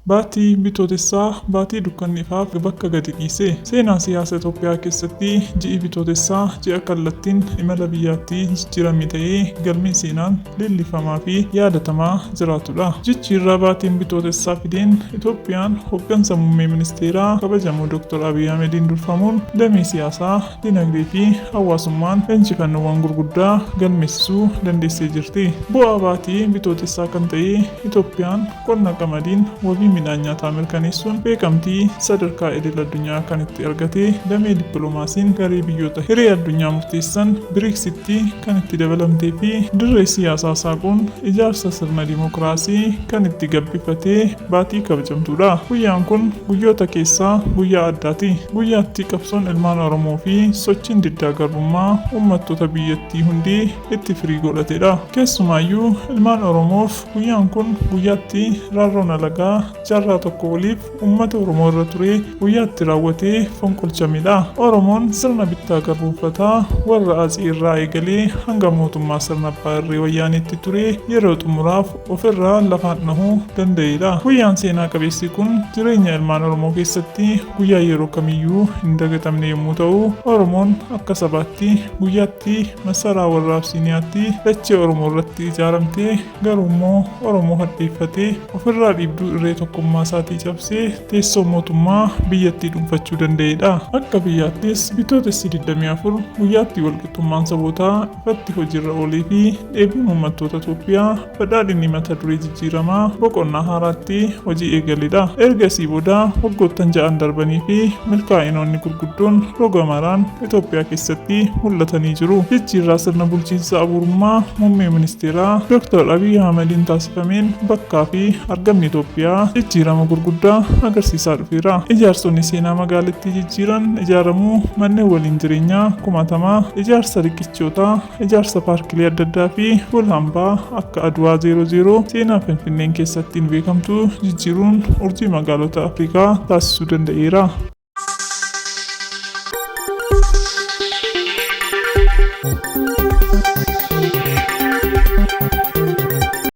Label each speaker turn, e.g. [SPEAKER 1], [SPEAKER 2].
[SPEAKER 1] Baatii Bitootessaa baatii dukkanni ifaaf bakka gadi dhiise. Seenaa siyaasa Itoophiyaa keessatti ji'i Bitootessaa ji'a kallattiin imala biyyaattii jijjiiramni ta'ee galmee seenaan leellifamaa fi yaadatamaa jiraatudha. Jijjiirraa baatiin Bitootessaa fideen Itoophiyaan hoggansa Muummee Ministeeraa Kabajamoo Dr. Abiy Ahmediin durfamuun damee siyaasaa, dinagdee fi hawaasummaan injifannoowwan gurguddaa galmeessisuu dandeessee jirti. Bu'aa baatii Bitootessaa kan ta'e Itoophiyaan qonna qamadiin wabii midhaan nyaataa mirkaneessuun beekamtii sadarkaa idil addunyaa kan itti argate, damee dippilomaasiin garee biyyoota hiree addunyaa murteessan BRICStti kan itti dabalamtee fi dirree siyaasaa saaquun ijaarsa sirna dimokiraasii kan itti gabbifate baatii kabajamtuudha. Guyyaan kun guyyoota keessaa guyyaa addaati. Guyyaatti qabsoon ilmaan Oromoo fi sochiin diddaa garbummaa uummattoota biyyattii hundi itti firii godhatedha. Keessumaayyuu ilmaan Oromoof guyyaan kun guyyaatti raarroon alagaa jaarraa tokko oliif uummata Oromoo irra ture guyyaa itti raawwatee fonqolchamedha. Oromoon sirna bittaa garboomfataa warra Atsee irraa eegalee hanga mootummaa sirna abbaa irree Wayyaaneetti ture yeroo xumuraaf of irraa lafaan dhahuu danda'eedha. Guyyaan seenaa qabeessi kun jireenya ilmaan Oromoo keessatti guyyaa yeroo kamiyyuu hin dagatamne yommuu ta'u, Oromoon akka sabaatti guyyaatti masaraa warra Absiiniyaatti dachee Oromoo irratti ijaaramte garuu immoo Oromoo hadheeffatee ofirraa dhiibduu irree tokkummaa isaatii cabsee teessoo mootummaa biyyattii dhuunfachuu danda'eedha. Akka biyyaattis Bitootessi 24 guyyaatti walqixxummaan sabootaa ifatti hojiirra oolee fi dheebuun uummattoota Itoophiyaa badhaadhinni mata duree jijjiiramaa boqonnaa haaraatti hojii eegaledha. Ergasii booda waggoottan ja'an darbanii fi milkaa'inoonni gurguddoon roga maraan Itoophiyaa keessatti mul'atanii jiru. Jijjiirraa sirna bulchiinsa abuurummaa muummee ministeeraa Dr. Abiy Ahmediin taasifameen bakkaa fi argamni Itoophiyaa jijjiirama gurguddaa agarsiisaa dhufeera. Ijaarsonni seenaa magaalittii jijjiiran ijaaramuu manneen waliin jireenyaa kumaatamaa, ijaarsa riqichootaa, ijaarsa paarkilee adda addaa fi gola hambaa akka Adwaa 00 seenaa Finfinneen keessattiin beekamtu jijjiiruun urjii magaalota Afrikaa taasisuu danda'eera.